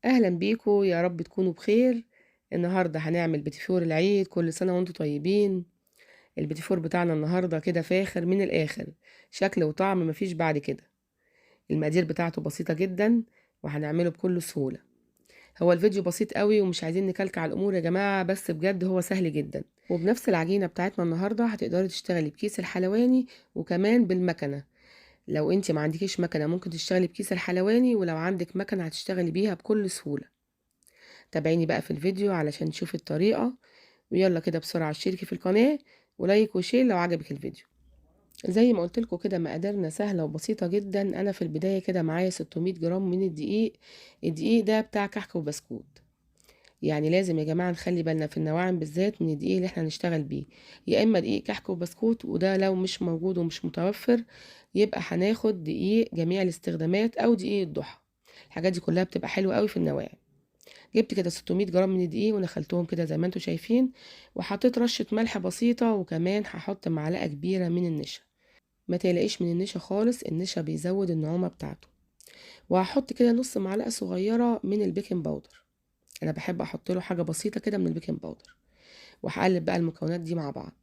اهلا بيكم، يا رب تكونوا بخير. النهارده هنعمل بيتيفور العيد، كل سنة وانتم طيبين. البيتيفور بتاعنا النهارده كده فاخر من الاخر، شكل وطعم مفيش بعد كده. المقادير بتاعته بسيطة جدا وهنعمله بكل سهولة. هو الفيديو بسيط قوي ومش عايزين نكلكع الامور يا جماعة، بس بجد هو سهل جدا. وبنفس العجينة بتاعتنا النهارده هتقدري تشتغلي بكيس الحلواني وكمان بالمكنه. لو انت ما عندكيش مكنه ممكن تشتغلي بكيس الحلواني، ولو عندك مكنه هتشتغلي بيها بكل سهولة. تابعيني بقى في الفيديو علشان تشوفي الطريقة، ويلا كده بسرعة اشتركي في القناة و like و share لو عجبك الفيديو. زي ما قلت لكم كده مقاديرنا سهلة وبسيطة جدا. انا في البداية كده معايا 600 جرام من الدقيق. الدقيق ده بتاع كحك وبسكوت، يعني لازم يا جماعة نخلي بالنا في النواعم بالذات من الدقيق اللي احنا هنشتغل بيه، يا اما دقيق كحك وبسكوت، وده لو مش موجود ومش متوفر يبقى هناخد دقيق جميع الاستخدامات او دقيق الضحى. الحاجات دي كلها بتبقى حلوة قوي في النواعم. جبت كده 600 جرام من الدقيق ونخلتهم كده زي ما انتم شايفين، وحطيت رشه ملح بسيطة، وكمان هحط معلقه كبيرة من النشا. ما تقلقيش من النشا خالص، النشا بيزود النعومه بتاعته. وهحط كده نص معلقه صغيرة من ال baking powder، انا بحب احط له حاجة بسيطة كده من ال baking powder. وهقلب بقى المكونات دي مع بعض.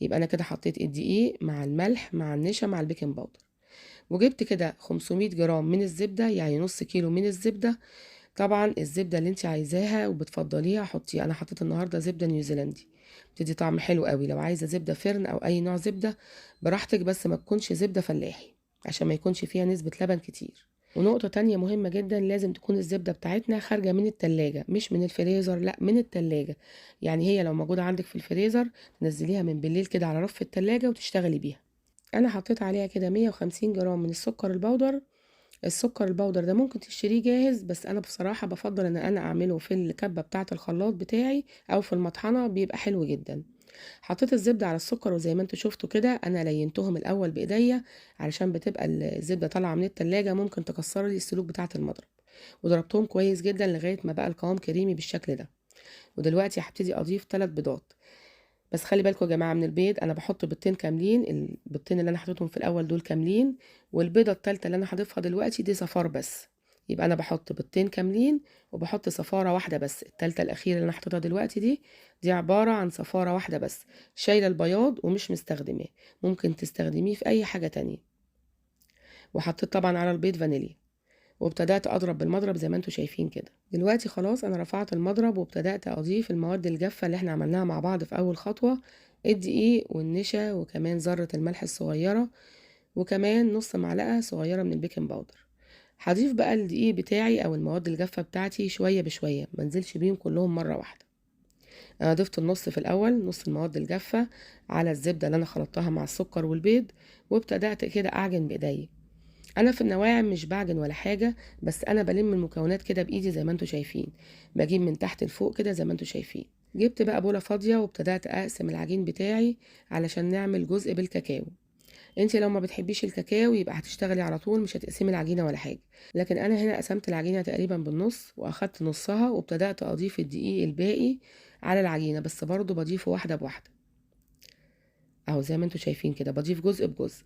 يبقى انا كده حطيت الدقيق مع الملح مع النشا مع ال baking powder. وجبت كده 500 جرام من الزبدة، يعني نص كيلو من الزبدة. طبعا الزبدة اللي انت عايزاها وبتفضليها حطيها. انا حطيت النهارده زبدة نيوزيلندي، بتدي طعم حلو قوي. لو عايزه زبدة فرن او اي نوع زبدة براحتك، بس ما تكونش زبدة فلاحي عشان ما يكونش فيها نسبه لبن كتير. ونقطة تانية مهمة جدا، لازم تكون الزبدة بتاعتنا خارجه من التلاجة، مش من الفريزر، لا من التلاجة. يعني هي لو موجودة عندك في الفريزر تنزليها من بالليل كده على رف التلاجة وتشتغلي بيها. انا حطيت عليها كده 150 جرام من السكر البودر. السكر البودر ده ممكن تشتريه جاهز، بس انا بصراحة بفضل ان انا اعمله في الكبه بتاعه الخلاط بتاعي او في المطحنه، بيبقى حلو جدا. حطيت الزبدة على السكر، وزي ما انتوا شفتوا كده انا لينتهم الاول بايديا علشان بتبقى الزبدة طالعه من التلاجة ممكن تكسر لي السلوك بتاعه المضرب. وضربتهم كويس جدا لغاية ما بقى القوام كريمي بالشكل ده. ودلوقتي هبتدي اضيف 3 بيضات. بس خلي بالكم يا جماعة من البيض، انا بحط بيضتين كاملين، البيضتين اللي انا حطيتهم في الاول دول كاملين، والبيضة الثالثة اللي انا هضيفها دلوقتي دي صفار بس. يبقى انا بحط بيضتين كاملين وبحط صفارة واحدة بس. الثالثة الاخيرة اللي انا حطيتها دلوقتي دي عبارة عن صفارة واحدة بس، شايله البياض ومش مستخدماه، ممكن تستخدميه في اي حاجة تانية. وحطيت طبعا على البيض فانيليا، وابتدأت اضرب بالمضرب زي ما انتم شايفين كده. دلوقتي خلاص انا رفعت المضرب وابتدأت اضيف المواد الجافة اللي احنا عملناها مع بعض في اول خطوة، الدقيق والنشا وكمان ذرة الملح الصغيرة وكمان نص معلقة صغيرة من ال baking powder. هضيف بقى الدقيق بتاعي او المواد الجافة بتاعتي شوية بشوية، ما انزلش بيهم كلهم مرة واحدة. انا ضفت النص في الاول، نص المواد الجافة على الزبدة اللي انا خلطتها مع السكر والبيض، وابتدأت كده اعجن بايديا. انا في النواعم مش بعجن ولا حاجة، بس انا بلم المكونات كده بايدي زي ما انتم شايفين، بجيب من تحت لفوق كده زي ما انتم شايفين. جبت بقى بوله فاضية وابتدات اقسم العجين بتاعي علشان نعمل جزء بالكاكاو. انت لو ما بتحبيش الكاكاو يبقى هتشتغلي على طول، مش هتقسمي العجينة ولا حاجة، لكن انا هنا قسمت العجينة تقريبا بالنص واخدت نصها وابتدات اضيف الدقيق الباقي على العجينة، بس برضو بضيفه واحدة بواحدة اهو زي ما انتم شايفين كده، بضيف جزء بجزء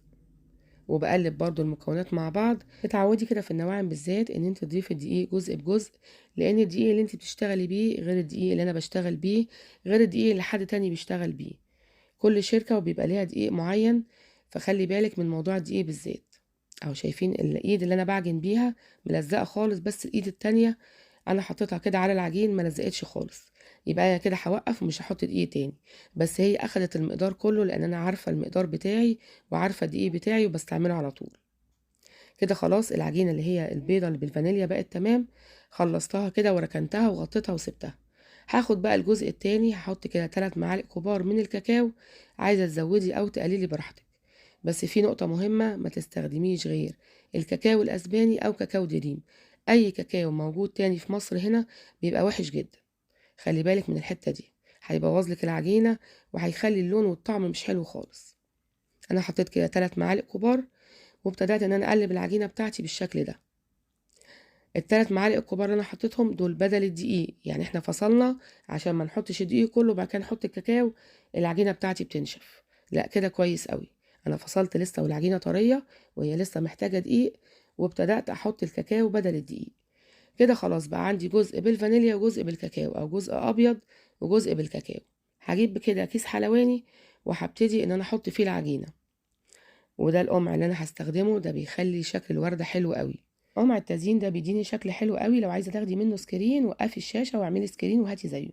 وبقلب برضو المكونات مع بعض. اتعودي كده في النواعم بالذات ان انت تضيفي الدقيق جزء بجزء، لان الدقيق اللي انت بتشتغلي بيه غير الدقيق اللي انا بشتغل بيه غير الدقيق اللي حد تاني بيشتغل بيه. كل شركة وبيبقى ليها دقيق معين، فخلي بالك من موضوع الدقيق بالذات. اهو شايفين الايد اللي انا بعجن بيها ملزقة خالص، بس الايد التانية انا حطيتها كده على العجين ما لزقتش خالص. يبقى انا كده هوقف ومش هحط دقيق تاني، بس هي اخدت المقدار كله لان انا عارفه المقدار بتاعي وعارفه الدقيق بتاعي وبستعمله على طول. كده خلاص العجينة اللي هي البيضة اللي بالفانيليا بقت تمام، خلصتها كده وركنتها وغطيتها وسبتها. هاخد بقى الجزء التاني، هحط كده 3 معالق كبار من الكاكاو. عايزه تزودي او تقللي براحتك، بس في نقطة مهمة، ما تستخدميش غير الكاكاو الاسباني او كاكاو دريم. اي كاكاو موجود تاني في مصر هنا بيبقى وحش جدا، خلي بالك من الحتة دي، هيبوظ لك العجينة وهيخلي اللون والطعم مش حلو خالص. انا حطيت كده 3 معالق كبار وابتدأت ان انا اقلب العجينة بتاعتي بالشكل ده. ال3 معالق الكبار اللي انا حطيتهم دول بدل الدقيق، يعني احنا فصلنا عشان ما نحطش الدقيق كله وبعد كده نحط الكاكاو، العجينة بتاعتي بتنشف. لا كده كويس قوي، انا فصلت لسه والعجينه طرية وهي لسه محتاجه دقيق، وابتدأت احط الكاكاو بدل الدقيق. كده خلاص بقى عندي جزء بالفانيليا وجزء بالكاكاو، او جزء ابيض وجزء بالكاكاو. هجيب كده كيس حلواني وهبتدي ان انا احط فيه العجينة، وده القمع اللي انا هستخدمه، ده بيخلي شكل الورده حلو قوي. قمع التزيين ده بيديني شكل حلو قوي. لو عايزه تاخدي منه screen وقفي الشاشة واعملي screen وهاتي زيه.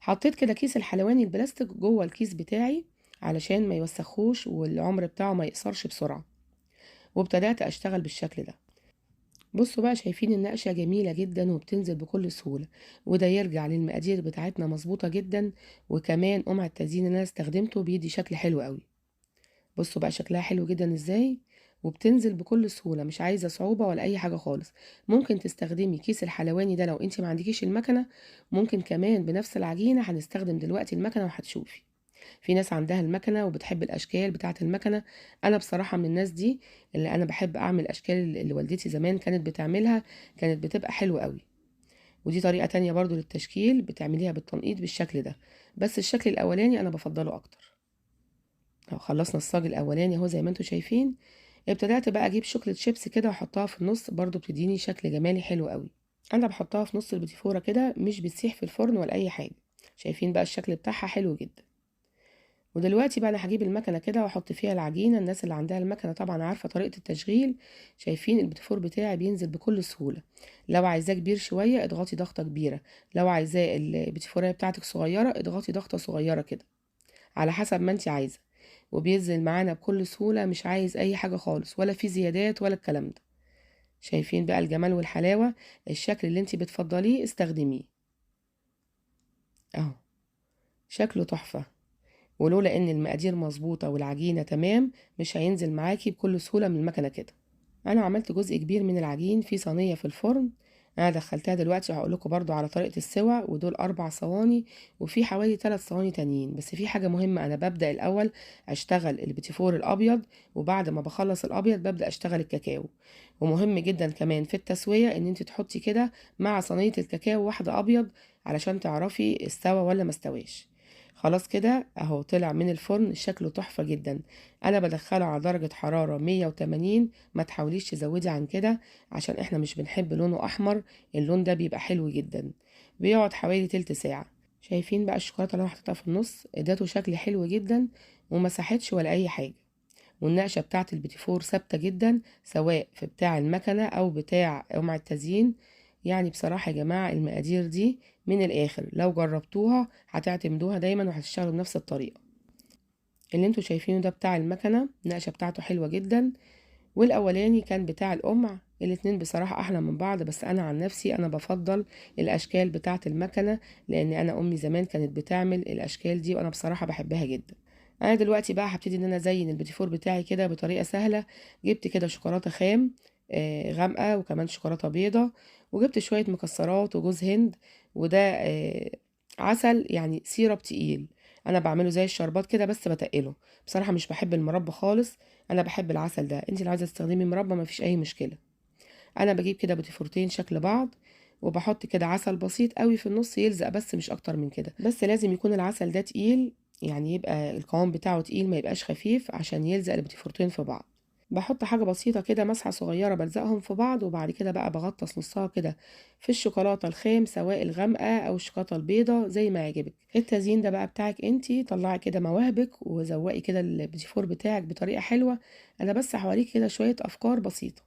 حطيت كده كيس الحلواني البلاستيك جوه الكيس بتاعي علشان ما يوسخوش والعمر بتاعه ما يقصرش بسرعة، وابتدأت اشتغل بالشكل ده. بصوا بقى شايفين النقشه جميلة جدا وبتنزل بكل سهولة، وده يرجع للمقادير بتاعتنا مظبوطة جدا، وكمان قمع التزيين اللي انا استخدمته بيدي شكل حلو قوي. بصوا بقى شكلها حلو جدا ازاي، وبتنزل بكل سهولة، مش عايزه صعوبة ولا اي حاجة خالص. ممكن تستخدمي كيس الحلواني ده لو انت ما عندكيش المكنه، ممكن كمان بنفس العجينة هنستخدم دلوقتي المكنه وهتشوفي. في ناس عندها المكنه وبتحب الاشكال بتاعه المكنه، انا بصراحة من الناس دي اللي انا بحب اعمل اشكال اللي والدتي زمان كانت بتعملها، كانت بتبقى حلوة قوي. ودي طريقه تانية برضو للتشكيل بتعمليها بالتنقيط بالشكل ده، بس الشكل الاولاني انا بفضله اكتر. اهو خلصنا الصاج الاولاني اهو زي ما انتم شايفين. ابتدأت بقى اجيب chocolate chips كده واحطها في النص، برضو بتديني شكل جمالي حلو قوي. انا بحطها في نص البتيفوره كده، مش بتسيح في الفرن ولا اي حاجة. شايفين بقى الشكل بتاعها حلو جدا. ودلوقتي بقى انا هجيب المكنه كده واحط فيها العجينة. الناس اللي عندها المكنه طبعا عارفه طريقه التشغيل. شايفين البتيفور بتاعي بينزل بكل سهولة. لو عايزاه كبير شوية اضغطي ضغطه كبيرة، لو عايزاه البتيفوريه بتاعتك صغيرة اضغطي ضغطه صغيرة كده على حسب ما انت عايزه، وبينزل معانا بكل سهولة، مش عايز اي حاجة خالص ولا في زيادات ولا الكلام ده. شايفين بقى الجمال والحلاوه، الشكل اللي انت بتفضليه استخدميه اهو، شكله تحفة. ولولا ان المقادير مظبوطة والعجينه تمام مش هينزل معاكي بكل سهولة من المكنه كده. انا عملت جزء كبير من العجين في صينية في الفرن، انا دخلتها دلوقتي وهقول لكم برضو على طريقه السوى. ودول 4 صواني وفي حوالي 3 صواني تانيين. بس في حاجة مهمة، انا ببدا الاول اشتغل البتيفور الابيض، وبعد ما بخلص الابيض ببدا اشتغل الكاكاو. ومهم جدا كمان في التسوية ان انت تحطي كده مع صينية الكاكاو واحدة ابيض علشان تعرفي استوى ولا ما استواش. خلاص كده اهو طلع من الفرن شكله تحفة جدا. انا بدخله على درجة حرارة 180، ما تحاوليش تزودي عن كده عشان احنا مش بنحب لونه احمر، اللون ده بيبقى حلو جدا. بيقعد حوالي تلت ساعة. شايفين بقى الشوكولاتة اللي انا حطيتها في النص اداته شكل حلو جدا ومسحتش ولا اي حاجة. والنقشة بتاعت البتيفور ثابتة جدا سواء في بتاع المكنة او بتاع قمع التزيين. يعني بصراحة يا جماعة المقادير دي من الآخر لو جربتوها هتعتمدوها دايما وهتشتغلوا بنفس الطريقة. اللي انتوا شايفينه ده بتاع المكنة، النقشة بتاعته حلوة جدا، والأولاني كان بتاع القمع. الاتنين بصراحة أحلى من بعض، بس أنا عن نفسي أنا بفضل الأشكال بتاعة المكنة، لأن أنا أمي زمان كانت بتعمل الأشكال دي وأنا بصراحة بحبها جدا. أنا دلوقتي بقى هبتدي إن أنا أزين البتيفور بتاعي كده بطريقة سهلة. جبت كده شوكولاتة خام غامقة وكمان شوكولاتة بيضة، وجبت شوية مكسرات وجوز هند، وده عسل يعني syrup تقيل. انا بعمله زي الشربات كده بس بتقله. بصراحة مش بحب المربى خالص، انا بحب العسل ده. انت لو عايزة تستخدمي مربى مفيش اي مشكلة. انا بجيب كده بتيفورتين شكل بعض، وبحط كده عسل بسيط قوي في النص يلزق بس مش اكتر من كده. بس لازم يكون العسل ده تقيل، يعني يبقى القوام بتاعه تقيل ما يبقاش خفيف عشان يلزق البتيفورتين في بعض. بحط حاجة بسيطة كده مسحة صغيرة بلزقهم في بعض، وبعد كده بقى بغطس نصها كده في الشوكولاتة الخام سواء الغامقة أو الشوكولاتة البيضة زي ما يعجبك. التزيين ده بقى بتاعك انتي، طلعي كده مواهبك وزوقي كده البتيفور بتاعك بطريقة حلوة. أنا بس هوريك كده شوية أفكار بسيطة.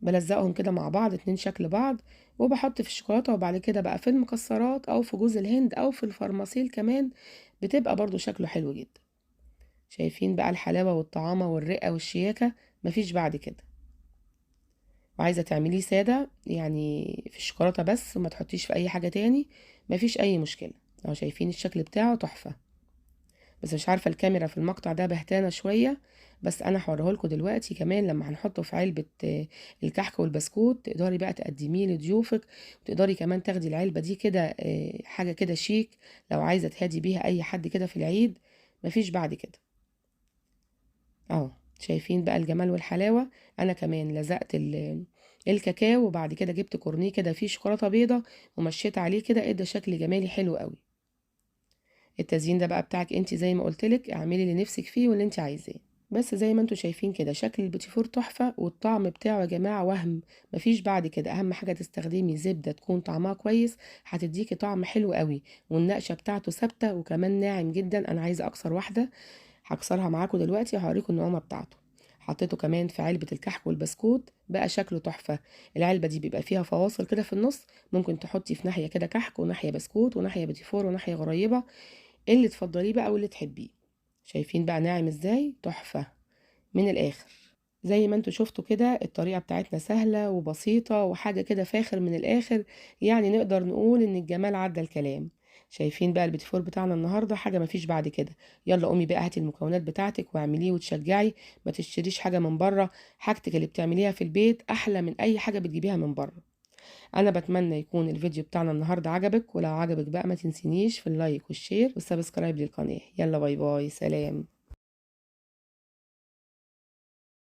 بلزقهم كده مع بعض 2 شكل بعض، وبحط في الشوكولاتة، وبعد كده بقى في المكسرات أو في جوز الهند أو في الفرماسيل كمان بتبقى برضو شكله حلو جدا. شايفين بقى الحلاوة والطعامة والرقة والشياكة، مفيش بعد كده. وعايزة تعمليه سادة يعني في الشوكولاتة بس وما تحطيش في أي حاجة تاني، مفيش أي مشكلة. اهو شايفين الشكل بتاعه تحفة. بس مش عارفة الكاميرا في المقطع ده بهتانة شوية، بس أنا هوريهولكوا دلوقتي كمان لما هنحطه في علبة الكحك والبسكوت. تقدري بقى تقدميه لضيوفك، وتقدري كمان تاخدي العلبة دي كده حاجة كده شيك لو عايزة تهدي بيها أي حد كده في العيد، مفيش بعد كده. اهو شايفين بقى الجمال والحلاوة. انا كمان لزقت الكاكاو، وبعد كده جبت كورنيه كده فيه شوكولاتة بيضة ومشيت عليه كده، ادى شكل جمالي حلو قوي. التزيين ده بقى بتاعك انت زي ما قلتلك، اعملي اللي نفسك فيه واللي انت عايزاه. بس زي ما انتوا شايفين كده شكل البيتيفور تحفة، والطعم بتاعه يا جماعة وهم مفيش بعد كده. اهم حاجة تستخدمي زبدة تكون طعمها كويس، هتديكي طعم حلو قوي، والنقشة بتاعته ثابتة وكمان ناعم جدا. انا عايزة اكسر واحدة، هكسرها معاكم دلوقتي وهوريكم النعومة بتاعته. حطيته كمان في علبة الكحك والبسكوت، بقى شكله تحفة. العلبة دي بيبقى فيها فواصل كده في النص، ممكن تحطي في ناحية كده كحك وناحية بسكوت وناحية بيتيفور وناحية غريبة، اللي تفضليه بقى واللي تحبيه. شايفين بقى ناعم ازاي؟ تحفة من الاخر. زي ما انتوا شفتوا كده الطريقة بتاعتنا سهلة وبسيطة وحاجة كده فاخر من الاخر، يعني نقدر نقول ان الجمال عدى الكلام. شايفين بقى البيتيفور بتاعنا النهارده حاجة مفيش بعد كده. يلا قومي بقى هاتي المكونات بتاعتك واعمليه وتشجعي، ما تشتريش حاجة من بره، حاجتك اللي بتعمليها في البيت احلى من اي حاجة بتجيبيها من بره. انا بتمنى يكون الفيديو بتاعنا النهارده عجبك، ولو عجبك بقى ما تنسينيش في ال like وال share وال subscribe للقناة. يلا bye bye، سلام.